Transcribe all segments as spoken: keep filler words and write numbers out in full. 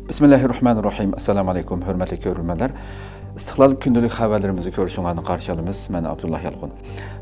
بىسمىللاھىررەھمانىررەھىم. ئەسسالامۇئەلەيكۇم، ھۆرمەتلىك كۆرۈرمەنلەر. ئىستىقلال كۈندىلىك خەۋەرلىرىمىزنى كۆرۈشۈڭلارنى قارشى ئالىمىز. مەن ئابدۇللا يالقۇن.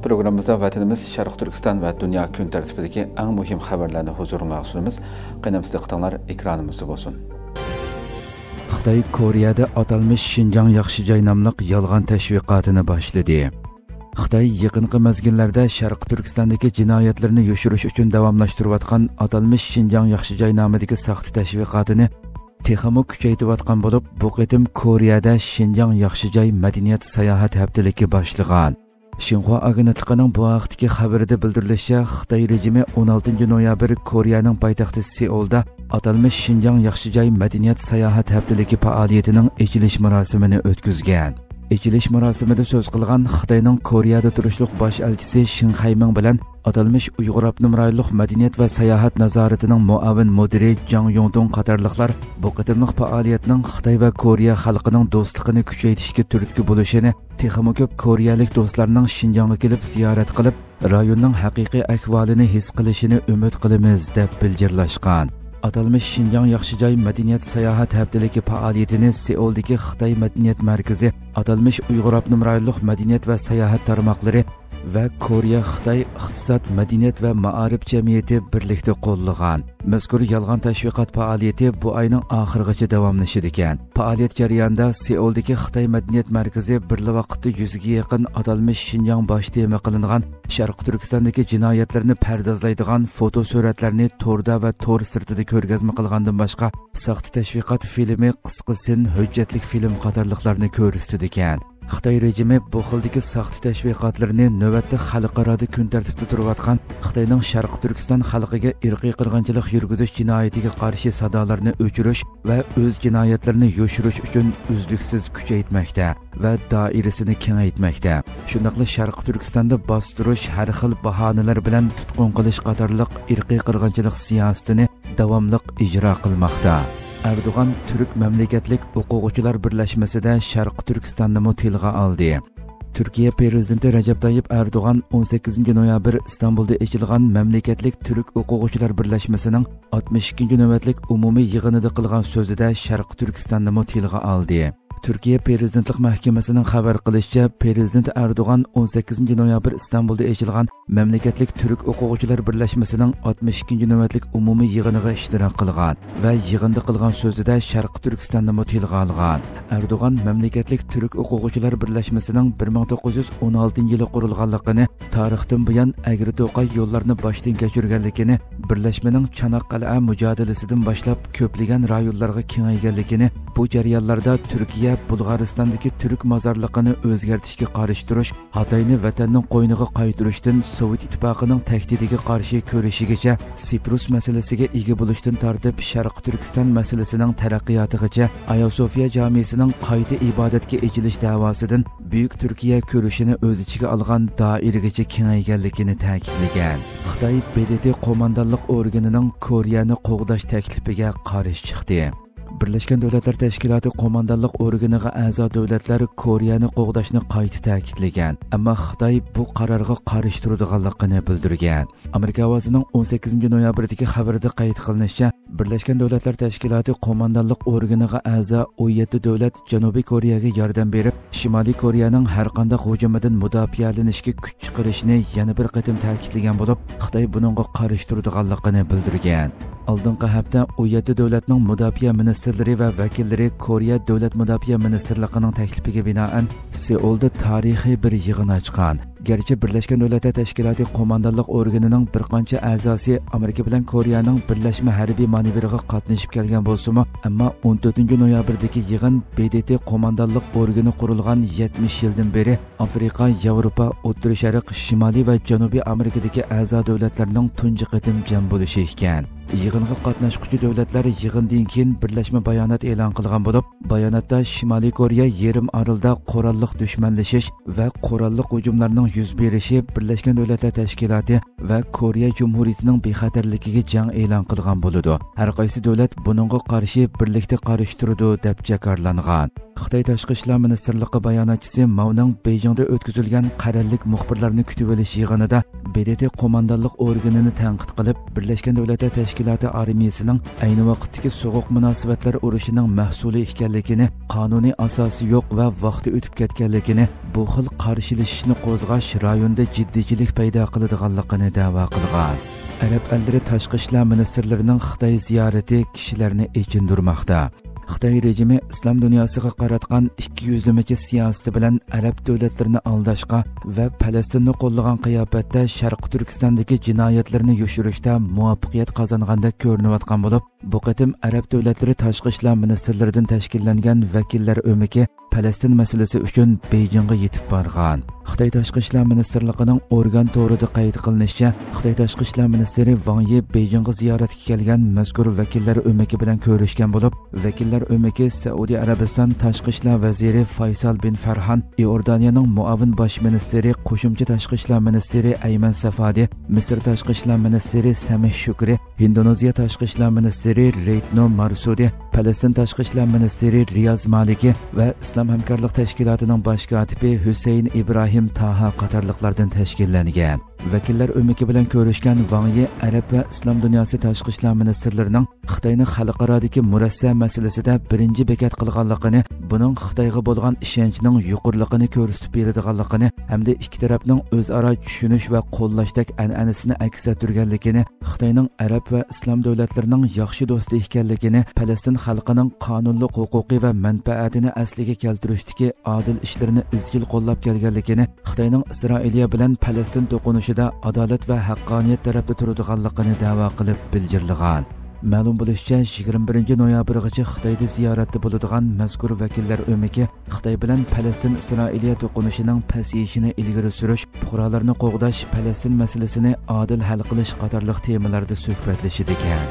پروگراممىمىزدا ۋەتىنىمىز، شەرقىي تۈركىستان ۋە دۇنيا كۈن تەرتىپىدىكى ئەڭ مۇھىم خەۋەرلەرنى ھۇزۇرۇڭلارغا سۇنىمىز. قېنى ئەمىسە دىققىتىڭلار ئېكرانىمىزدا بولسۇن. خىتاي كورېيەدە ئاتالمىش شىنجاڭ ياخشى جاي ناملىق يالغان تەشۋىقاتىنى باشلىدى. خىتاي يېقىنقى مەزگىللەردە شەرقىي تۈركىستاندىكى جىنايەتلىرىنى يوشۇرۇش ئۈچۈن داۋاملاشتۇرۇۋاتقان ئاتالمىش شىنجاڭ ياخشى جاي نامىدىكى ساختا تەشۋىقاتىنى تېخىمۇ كۈچەيتىۋاتقان بولۇپ، بۇ قېتىم كورېيەدە شىنجاڭ ياخشى جاي مەدەنىيەت ساياھەت ھەپتىلىكى باشلىغان. شىنخۇا ئاگېنتلىقىنىڭ بۇ ھەقتىكى خەۋىرىدە بىلدۈرۈلۈشىچە، خىتاي رېجىمى ئون ئالتىنچى نويابىر كورېيەنىڭ پايتەختى سېئۇلدا ئاتالمىش شىنجاڭ ياخشى جاي مەدەنىيەت ساياھەت ھەپتىلىكى پائالىيىتىنىڭ ئېچىلىش مۇراسىمىنى ئۆتكۈزگەن. ئېچىلىش مۇراسىمىدا سۆز قىلغان خىتاينىڭ كورېيەدە تۇرۇشلۇق باش ئەلچىسى شېڭ خەيمىڭ بىلەن ئاتالمىش ئۇيغۇر ئاپتونوم رايونلۇق مەدەنىيەت ۋە ساياھەت نازارىتىنىڭ مۇئاۋىن مۇدىرى جاڭ يۇڭدۇڭ قاتارلىقلار بۇ قېتىملىق پائالىيەتنىڭ خىتاي ۋە كورېيە خەلقىنىڭ دوستلۇقىنى كۈچەيتىشكە تۈرتكە بولۇشىنى، تېخىمۇ كۆپ كورېيەلىك دوستلارنىڭ شىنجاڭغا كېلىپ زىيارەت قىلىپ، رايوننىڭ ھەقىقىي ئەھۋالىنى ھېس قىلىشىنى ئۈمىد قىلىمىز، دەپ بىلجىرلاشقان. ئاتالمىش شىنجاڭ ياخشى جاي مەدەنىيەت ساياھەت ھەپتىلىكى پائالىيىتىنى سېئۇلدىكى خىتاي مەدەنىيەت مەركىزى، ئاتالمىش ئۇيغۇر ئاپتونوم رايونلۇق مەدەنىيەت ۋە ساياھەت تارماقلىرى ۋە كورېيە خىتاي ئىقتىساد، مەدەنىيەت ۋە مائارىپ جەمئىيىتى بىرلىكتە قوللىغان. مەزكۇر يالغان تەشۋىقات پائالىيىتى بۇ ئاينىڭ ئاخىرىغىچە داۋاملىشىدىكەن. پائالىيەت جەريانىدا سېئۇلدىكى خىتاي مەدەنىيەت مەركىزى بىرلا ۋاقىتتا يۈزگە يېقىن ئاتالمىش شىنجاڭ باش تېما قىلىنغان شەرقىي تۈركىستاندىكى جىنايەتلەرنى پەردازلايدىغان فوتو سۈرەتلەرنى توردا ۋە تور سىرتىدا كۆرگەزمە قىلغاندىن باشقا، ساختا تەشۋىقات فىلىمى، قىسقا سىن، ھۆججەتلىك فىلىم قاتارلىقلارنى كۆرسىتىدىكەن. خىتاي رېجىمى بۇ خىلدىكى ساختا تەشۋىقاتلىرىنى نۆۋەتتە خەلقئارادا كۈن تەرتىپتە تۇرۇۋاتقان خىتاينىڭ شەرقىي تۈركىستان خەلقىگە ئىرقىي قىرغىنچىلىق يۈرگۈزۈش جىنايىتىگە قارشى سادالارنى ئۆچۈرۈش ۋە ئۆز جىنايەتلىرىنى يوشۇرۇش ئۈچۈن ئۈزلۈكسىز كۈچەيتمەكتە ۋە دائىرىسىنى كېڭەيتمەكتە. شۇنداقلا شەرقىي تۈركىستاندا باستۇرۇش، ھەر خىل باھانىلەر بىلەن تۇتقۇن قىلىش قاتارلىق ئىرقىي قىرغىنچىلىق سىياسىتىنى داۋاملىق ئىجرا قىلماقتا. ئەردوغان تۈرك مەملىكەتلىك ئوقۇغۇچىلار بىرلەشمىسىدە شەرقىي تۈركىستاننىمۇ تىلغا ئالدى. تۈركىيە پىرېزىدېنتى رەجەپ تايىپ ئەردوغان ئون سەككىزىنچى نويابىر ئىستانبۇلدا ئېچىلغان مەملىكەتلىك تۈرك ئوقۇغۇچىلار بىرلەشمىسىنىڭ ئاتمىش ئىككىنچى نۆۋەتلىك ئومۇمىي يىغىنىدا قىلغان سۆزىدە شەرقىي تۈركىستاننىمۇ تىلغا ئالدى. تۈركىيە پىرېزىدېنتلىق مەھكىمىسىنىڭ خەۋەر قىلىشىچە، پىرېزىدېنت ئەردوغان ئون سەككىزىنچى نويابىر ئىستانبۇلدا ئېچىلغان مەملىكەتلىك تۈرك ئوقۇغۇچىلار بىرلەشمىسىنىڭ ئاتمىش ئىككىنچى نۆۋەتلىك ئومۇمىي يىغىنىغا ئىشتىراك قىلغان ۋە يىغىندا قىلغان سۆزىدە شەرقىي تۈركىستاننىمۇ تىلغا ئالغان. ئەردوغان مەملىكەتلىك تۈرك ئوقۇغۇچىلار بىرلەشمىسىنىڭ بىر مىڭ توققۇز يۈز ئون ئالتىنچى يىلى قۇرۇلغانلىقىنى، تارىختىن بۇيان ئەگرى توقاي يوللارنى باشتىن كەچۈرگەنلىكىنى، بىرلەشمىنىڭ چاناققەلئە مۇجادىلىسىدىن باشلاپ كۆپلىگەن رايونلارغا كېڭەيگەنلىكىنى، بۇ جەريانلاردا تۈركىيە بۇلغارىستاندىكى تۈرك مازارلىقىنى ئۆزگەرتىشكە قارشى تۇرۇش، خىتاينى ۋەتەننىڭ قوينىغا قايتۇرۇشتىن سوۋېت ئىتتىپاقىنىڭ تەھدىتىگە قارشى كۈرىشىگىچە، سىپرۇس مەسىلىسىگە ئىگە بولۇشتىن تارتىپ شەرقىي تۈركىستان مەسىلىسىنىڭ تەرەققىياتىغىچە، ئايا سوفىيا جامىسىنىڭ قايتا ئىبادەتكە ئېچىلىش دەۋاسىدىن بۈيۈك تۈركىيە كۈرىشىنى ئۆز ئىچىگە ئالغان دائىرىگىچە كېڭەيگەنلىكىنى تەكىتلىگەن. خىتاي ب د ت قوماندانلىق ئورگىنىنىڭ كورېيەنى قوغداش تەكلىپىگە قارشى چىقتى. بىرلەشكەن دۆلەتلەر تەشكىلاتى قوماندانلىق ئورگىنىغا ئەزا دۆلەتلەر كورېيەنى قوغداشنى قايتا تەكىتلىگەن، ئەمما خىتاي بۇ قارارغا قارشى تۇرىدىغانلىقىنى بىلدۈرگەن. ئامېرىكا ئاۋازىنىڭ ئون سەككىزىنچى نويابىردىكى خەۋىرىدە قەيت قىلىنىشىچە، بىرلەشكەن دۆلەتلەر تەشكىلاتى قوماندانلىق ئورگىنىغا ئەزا ئون يەتتە دۆلەت جەنۇبىي كورېيەگە ياردەم بېرىپ، شىمالىي كورېيەنىڭ ھەرقانداق ھۇجۇمىدىن مۇداپىئەلىنىشكە كۈچ چىقىرىشىنى يەنە بىر قېتىم تەكىتلىگەن بولۇپ، خىتاي بۇنىڭغا قارشى تۇرىدىغانلىقىنى بىلدۈرگەن. ئالدىنقى ھەپتە ئون يەتتە دۆلەتنىڭ مۇداپىئە مىنىستىرلىرى ۋە ۋەكىللىرى كورېيە دۆلەت مۇداپىئە مىنىستىرلىقىنىڭ تەكلىپىگە بىنائەن سېئۇلدا تارىخىي بىر يىغىن ئاچقان. گەرچە بىرلەشكەن دۆلەتلەر تەشكىلاتى قوماندانلىق ئورگىنىنىڭ بىر قانچە ئەزاسى ئامېرىكا بىلەن كورېيەنىڭ بىرلەشمە ھەربىي مانېۋىرىغا قاتنىشىپ كەلگەن بولسىمۇ، ئەمما ئون تۆتىنچى نويابىردىكى يىغىن ب د ت قوماندانلىق ئورگىنى قۇرۇلغان يەتمىش يىلدىن بېرى ئافرىقا، ياۋروپا، ئوتتۇرا شەرق، شىمالىي ۋە جەنۇبىي ئامېرىكىدىكى ئەزا دۆلەتلەرنىڭ تۇنجى قېتىم جەم بولۇشى ئىكەن. يىغىنغا قاتناشقۇچى دۆلەتلەر يىغىندىن كېيىن بىرلەشمە بايانات ئېلان قىلغان بولۇپ، باياناتتا شىمالىي كورېيە يېرىم ئارىلىدا قوراللىق دۈشمەنلىشىش ۋە قوراللىق ھۇجۇملارنىڭ يۈز بېرىشى بىرلەشكەن دۆلەتلەر تەشكىلاتى ۋە كورېيە جۇمھۇرىيىتىنىڭ بىخەتەرلىكىگە جەڭ ئېلان قىلغان بولىدۇ. ھەر قايسى دۆلەت بۇنىڭغا قارشى بىرلىكتە قارشى تۇرىدۇ، دەپ جاكارلانغان. خىتاي تاشقى ئىشلار مىنىستىرلىقى باياناتچىسى ماۋنىڭ بېيجىڭدا ئۆتكۈزۈلگەن قەرەللىك مۇخبىرلارنى كۈتۈۋېلىش يىغىنىدا ب د ت قوماندانلىق ئورگىنىنى تەنقىد قىلىپ، بىرلەشكەن دۆلەتلەر تەشكىلاتى ئارمىيىسىنىڭ ئەينى ۋاقىتتىكى سوغۇق مۇناسىۋەتلەر ئۇرۇشىنىڭ مەھسۇلى ئىكەنلىكىنى، قانۇنىي ئاساسى يوق ۋە ۋاقتى ئۆتۈپ كەتكەنلىكىنى، بۇ خىل قارشىلىشىشنى قوزغاش رايوندا جىددىيچىلىك پەيدا قىلىدىغانلىقىنى دەۋا قىلغان. ئەرەب ئەللىرى تاشقى ئىشلار مىنىستىرلىرىنىڭ خىتاي زىيارىتى كىشىلەرنى ئېچىندۇرماقتا. خىتاي رېجىمى ئىسلام دۇنياسىغا قاراتقان ئىككى يۈزلىمىچە سىياسىتى بىلەن ئەرەب دۆلەتلىرىنى ئالداشقا ۋە پەلەستىننى قوللىغان قىياپەتتە شەرقىي تۈركىستاندىكى جىنايەتلىرىنى يوشۇرۇشتا مۇۋەپپەقىيەت قازانغاندەك كۆرۈنۈۋاتقان بولۇپ، بۇ قېتىم ئەرەب دۆلەتلىرى تاشقى ئىشلار مىنىستىرلىرىدىن تەشكىللەنگەن ۋەكىللەر ئۆمىكى پەلەستىن مەسىلىسى ئۈچۈن بېيجىڭغا يېتىپ بارغان. خىتاي تاشقى ئىشلار مىنىستىرلىقىنىڭ ئورگان تورىدا قەيت قىلىنىشىچە، خىتاي تاشقى ئىشلار مىنىستىرى ۋاڭ يى بېيجىڭغا زىيارەتكە كەلگەن مەزكۇر ۋەكىللەر ئۆمىكى بىلەن كۆرۈشكەن بولۇپ، ۋەكىللەر ئۆمىكى سەئۇدى ئەرەبىستان تاشقى ئىشلار ۋەزىرى فايسال بىن فەرھان، ئىئوردانىيەنىڭ مۇئاۋىن باش مىنىستىرى، قوشۇمچە تاشقى ئىشلار مىنىستىرى ئەيمەن سافادى، مىسىر تاشقى ئىشلار مىنىستىرى سەمىھ شۈكرى، ھىندونېزىيە تاشقى ئىشلار مىنىستىرى رېيتنو مارسۇدى، پەلەستىن تاشقى ئىشلار مىنىستىرى رىياز مالىكى ۋە ئىسلام ھەمكارلىق تەشكىلاتىنىڭ باش كاتىپى ھۈسەيىن ئىبراھىم تاھا قاتارلىقلاردىن تەشكىللەنگەن. ۋەكىللەر ئۆمىكى بىلەن كۆرۈشكەن ۋاڭ يى ئەرەب ۋە ئىسلام دۇنياسى تاشقى ئىشلار مىنىستىرلىرىنىڭ خىتاينى خەلقئارادىكى مۇرەسسە مەسىلىسىدە بىرىنچى بېكەت قىلغانلىقىنى، بۇنىڭ خىتايغا بولغان ئىشەنچنىڭ يۇقىرىلىقىنى كۆرسىتىپ بېرىدىغانلىقىنى ھەمدە ئىككى تەرەپنىڭ ئۆزئارا چۈشىنىش ۋە قوللاشتەك ئەنئەنىسىنى ئەكس ئەتتۈرگەنلىكىنى، خىتاينىڭ ئەرەب ۋە ئىسلام دۆلەتلىرىنىڭ ياخشى دوستى ئىكەنلىكىنى، پەلەستىن خەلقىنىڭ قانۇنلۇق ھوقۇقى ۋە مەنپەئەتىنى ئەسلىگە كەلتۈرۈشتىكى ئادىل ئىشلىرىنى ئىزچىل قوللاپ كەلگەنلىكىنى، خىتاينىڭ ئىسرائىلىيە بىلەن پەلەستىن توقۇنۇشىدا ئادالەت ۋە ھەققانىيەت تەرەپتە تۇرىدىغانلىقىنى دەۋا قىلىپ بىلجىرلىغان. مەلۇم بولۇشىچە، يىگىرمە بىرىنچى نويابىرغىچە خىتايدا زىيارەتتە بولىدىغان مەزكۇر ۋەكىللەر ئۆمىكى خىتاي بىلەن پەلەستىن ئىسرائىلىيە توقۇنۇشىنىڭ پەسىيىشىنى ئىلگىرى سۈرۈش، پۇقرالارنى قوغداش، پەلەستىن مەسىلىسىنى ئادىل ھەل قىلىش قاتارلىق تېمىلاردا سۆھبەتلىشىدىكەن.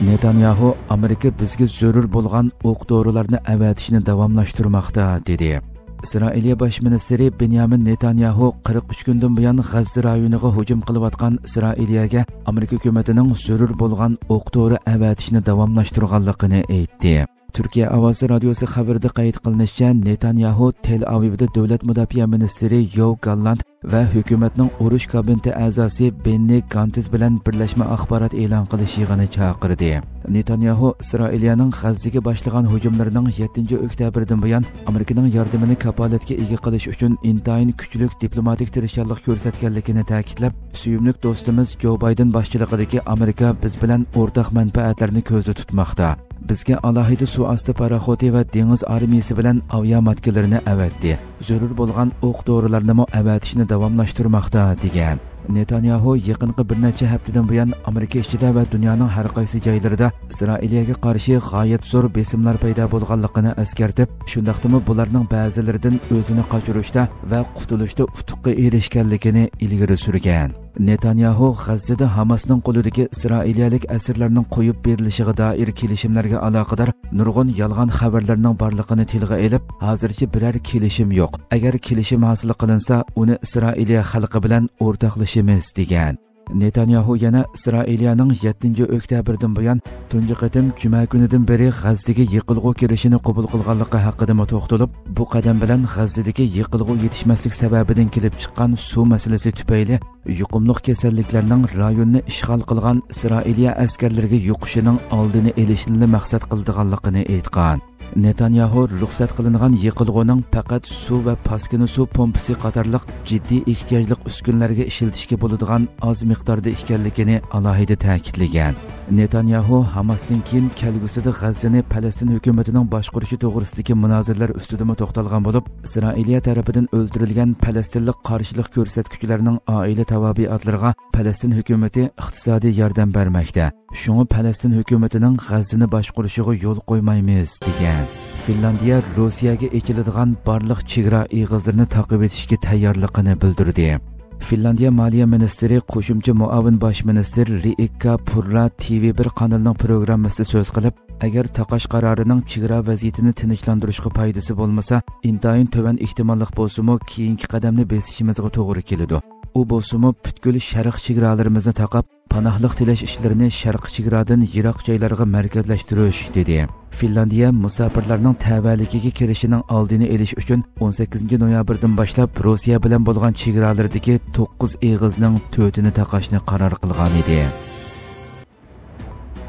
نېتانياھۇ، ئامېرىكا بىزگە زۆرۈر بولغان ئوق دورىلارنى ئەۋەتىشنى داۋاملاشتۇرماقتا، دېدى. ئىسرائىلىيە باش مىنىستىرى بېنيامىن نېتانياھۇ قىرىق ئۈچ كۈندىن بۇيان غەززە رايونىغا ھۇجۇم قىلىۋاتقان ئىسرائىلىيەگە ئامېرىكا ھۆكۈمىتىنىڭ زۆرۈر بولغان ئوق دورا ئەۋەتىشنى داۋاملاشتۇرغانلىقىنى ئېيتتى. تۈركىيە ئاۋازى رادىيوسى خەۋىرىدە قەيت قىلىنىشىچە، نېتانياھۇ تېل ئاۋىۋدا دۆلەت مۇداپىئە مىنىستىرى يوۋ گاللانت ۋە ھۆكۈمەتنىڭ ئۇرۇش كابىنېتى ئەزاسى بېننى گانتز بىلەن بىرلەشمە ئاخبارات ئېلان قىلىش يىغىنى چاقىردى. نېتانياھۇ ئىسرائىلىيەنىڭ غەززىگە باشلىغان ھۇجۇملىرىنىڭ يەتتىنچى ئۆكتەبىردىن بۇيان ئامېرىكىنىڭ ياردىمىنى كاپالەتكە ئىگە قىلىش ئۈچۈن ئىنتايىن كۈچلۈك دىپلوماتىك تىرىشچانلىق كۆرسەتكەنلىكىنى تەكىتلەپ، سۆيۈملۈك دوستىمىز جو بايدېن باشچىلىقىدىكى ئامېرىكا بىز بىلەن ئورتاق مەنپەئەتلەرنى كۆزدە تۇتماقتا. بىزگە ئالاھىدە سۇ ئاستى پاراخوتى ۋە دېڭىز ئارمىيىسى بىلەن ئاۋىياماتكىلىرىنى ئەۋەتتى. زۆرۈر بولغان ئوق دورىلارنىمۇ ئەۋەتىشنى داۋاملاشتۇرماقتا، دېگەن. نېتانياھۇ يېقىنقى بىر نەچچە ھەپتىدىن بۇيان ئامېرىكا ئىچىدە ۋە دۇنيانىڭ ھەر قايسى جايلىرىدا ئىسرائىلىيەگە قارشى غايەت زور بېسىملار پەيدا بولغانلىقىنى ئەسكەرتىپ، شۇنداقتىمۇ بۇلارنىڭ بەزىلىرىدىن ئۆزىنى قاچۇرۇشتا ۋە قۇتۇلۇشتا ئۇتۇققا ئېرىشكەنلىكىنى ئىلگىرى سۈرگەن. نېتانياھۇ غەززىدە ھاماسنىڭ قولىدىكى ئىسرائىلىيەلىك ئەسىرلەرنىڭ قويۇپ بېرىلىشىغا دائىر كېلىشىملەرگە ئالاقىدار نۇرغۇن يالغان خەۋەرلەرنىڭ بارلىقىنى تىلغا ئېلىپ، ھازىرچە بىرەر كېلىشىم يوق. ئەگەر كېلىشىم ھاسىل قىلىنسا، ئۇنى ئىسرائىلىيە خەلقى بىلەن ئورتاقلىشىمىز، دېگەن. نېتانياھۇ يەنە ئىسرائىلىيەنىڭ يەتتىنچى ئۆكتەبىردىن بۇيان تۇنجى قېتىم جۈمە كۈنىدىن بېرى غەززىگە يېقىلغۇ كىرىشىنى قوبۇل قىلغانلىقى ھەققىدىمۇ توختىلىپ، بۇ قەدەم بىلەن غەززىدىكى يېقىلغۇ يېتىشمەسلىك سەۋەبىدىن كېلىپ چىققان سۇ مەسىلىسى تۈپەيلى يۇقۇملۇق كېسەللىكلەرنىڭ رايوننى ئىشغال قىلغان ئىسرائىلىيە ئەسكەرلىرىگە يۇقۇشىنىڭ ئالدىنى ئېلىشنىلا مەقسەت قىلىدىغانلىقىنى ئېيتقان. نېتانياھۇ رۇخسەت قىلىنغان يېقىلغۇنىڭ پەقەت سۇ ۋە پاسكىنا سۇ پومپىسى قاتارلىق جىددىي ئېھتىياجلىق ئۈسكۈنىلەرگە ئىشلىتىشكە بولىدىغان ئاز مىقداردا ئىكەنلىكىنى ئالاھىدە تەكىتلىگەن. نېتانياھۇ ھاماستىن كېيىن كەلگۈسىدە غەززىنى پەلەستىن ھۆكۈمىتىنىڭ باشقۇرۇشى توغرىسىدىكى مۇنازىرىلەر ئۈستىدىمۇ توختالغان بولۇپ، ئىسرائىلىيە تەرىپىدىن ئۆلتۈرۈلگەن پەلەستىنلىق قارشىلىق كۆرسەتكۈچىلەرنىڭ ئائىلە تاۋابىئاتلىرىغا پەلەستىن ھۆكۈمىتى ئىقتىسادىي ياردەم بەرمەكتە. شۇڭا پەلەستىن ھۆكۈمىتىنىڭ غەززىنى باشقۇرۇشىغا يول قويمايمىز، دېگەن. فىنلاندىيە روسىيەگە ئېچىلىدىغان بارلىق چېگرا ئېغىزلىرىنى تاقىۋېتىشكە تەييارلىقىنى بىلدۈردى. فىنلاندىيە مالىيە مىنىستىرى، قوشۇمچە مۇئاۋىن باش مىنىستىر رىئىككا پۇررا تى ۋى بىر قانىلىنىڭ پروگراممىسىدا سۆز قىلىپ، ئەگەر تاقاش قارارىنىڭ چېگرا ۋەزىيىتىنى تىنچلاندۇرۇشقا پايدىسى بولمىسا، ئىنتايىن تۆۋەن ئېھتىماللىق بولسىمۇ، كېيىنكى قەدەمنى بېسىشىمىزغا توغرا كېلىدۇ. ئۇ بولسىمۇ پۈتكۈل شەرق چېگرالىرىمىزنى تاقاپ، پاناھلىق تىلەش ئىشلىرىنى شەرق چېگرادىن يىراق جايلارغا مەركەزلەشتۈرۈش، دېدى. فىنلاندىيە مۇساپىرلارنىڭ تەۋەلىكىگە كىرىشىنىڭ ئالدىنى ئېلىش ئۈچۈن ئون سەككىزىنچى نويابىردىن باشلاپ روسىيە بىلەن بولغان چېگرالىرىدىكى توققۇز ئېغىزنىڭ تۆتىنى تاقاشنى قارار قىلغان ئىدى.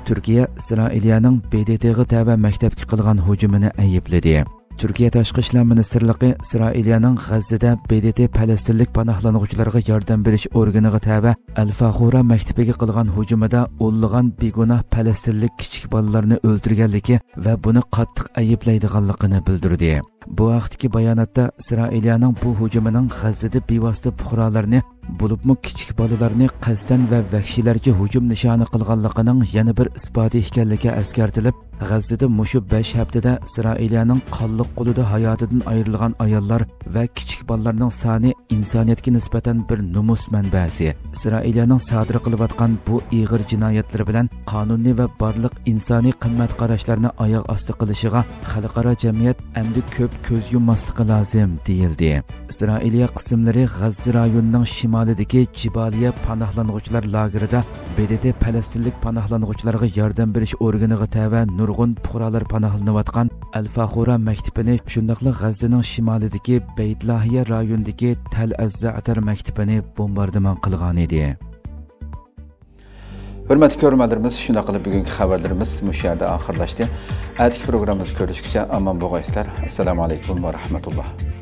تۈركىيە ئىسرائىلىيەنىڭ ب د ت غا تەۋە مەكتەپكە قىلغان ھۇجۇمىنى ئەيىبلىدى. تۈركىيە تاشقى ئىشلار مىنىستىرلىقى ئىسرائىلىيەنىڭ غەززىدە ب د ت پەلەستىنلىك پاناھلانغۇچىلارغا ياردەم بېرىش ئورگىنىغا تەۋە ئەل فاخۇرا مەكتىپىگە قىلغان ھۇجۇمىدا ئونلىغان بىگۇناھ پەلەستىنلىك كىچىك بالىلارنى ئۆلتۈرگەنلىكى ۋە بۇنى قاتتىق ئەيىبلەيدىغانلىقىنى بىلدۈردى. بۇ ھەقتىكى باياناتتا ئىسرائىلىيەنىڭ بۇ ھۇجۇمىنىڭ غەززىدە بىۋاسىتە پۇقرالارنى، بولۇپمۇ كىچىك بالىلارنى قەستەن ۋە ۋەھشىيلەرچە ھۇجۇم نىشانى قىلغانلىقىنىڭ يەنە بىر ئىسپاتى ئىكەنلىكى ئەسكەرتىلىپ، غەززىدە مۇشۇ بەش ھەپتىدە ئىسرائىلىيەنىڭ قانلىق قولىدا ھاياتىدىن ئايرىلغان ئاياللار ۋە كىچىك بالىلارنىڭ سانى ئىنسانىيەتكە نىسبەتەن بىر نومۇس مەنبەسى. ئىسرائىلىيەنىڭ سادىر قىلىۋاتقان بۇ ئېغىر جىنايەتلىرى بىلەن قانۇننى ۋە بارلىق ئىنسانىي قىممەت قاراشلارنى ئاياغ ئاستى قىلىشىغا خەلقئارا جەمئىيەت ئەمدى كۆپ كۆز يۇمماسلىقى لازىم، دېيىلدى. ئىسرائىلىيە قىسىملىرى غەززە رايونىنىڭ شىمالىدىكى جىبالىيە پاناھلانغۇچىلار لاگېرىدا ب د ت پەلەستىنلىك پاناھلانغۇچىلارغا ياردەم بېرىش ئورگىنىغا تەۋە نۇرغۇن پۇقرالار پاناھلىنىۋاتقان ئەل فاخۇرا مەكتىپىنى، شۇنداقلا غەززىنىڭ شىمالىدىكى بەيتلاھىيە رايونىدىكى تەل ئەز زەئتەر مەكتىپىنى بومباردىمان قىلغان ئىدى. ھۆرمەتلىك كۆرۈرمەنلىرىمىز، شۇنداق قىلىپ بۈگۈنكى خەۋەرلىرىمىز مۇشۇ يەردە ئاخىرلاشتى. ئەتىكى پروگراممىمىزدا كۆرۈشكىچە ئامان بولغايسىلەر. ئەسسالامۇ ئەلەيكۇم ۋە رەھمەتۇللا.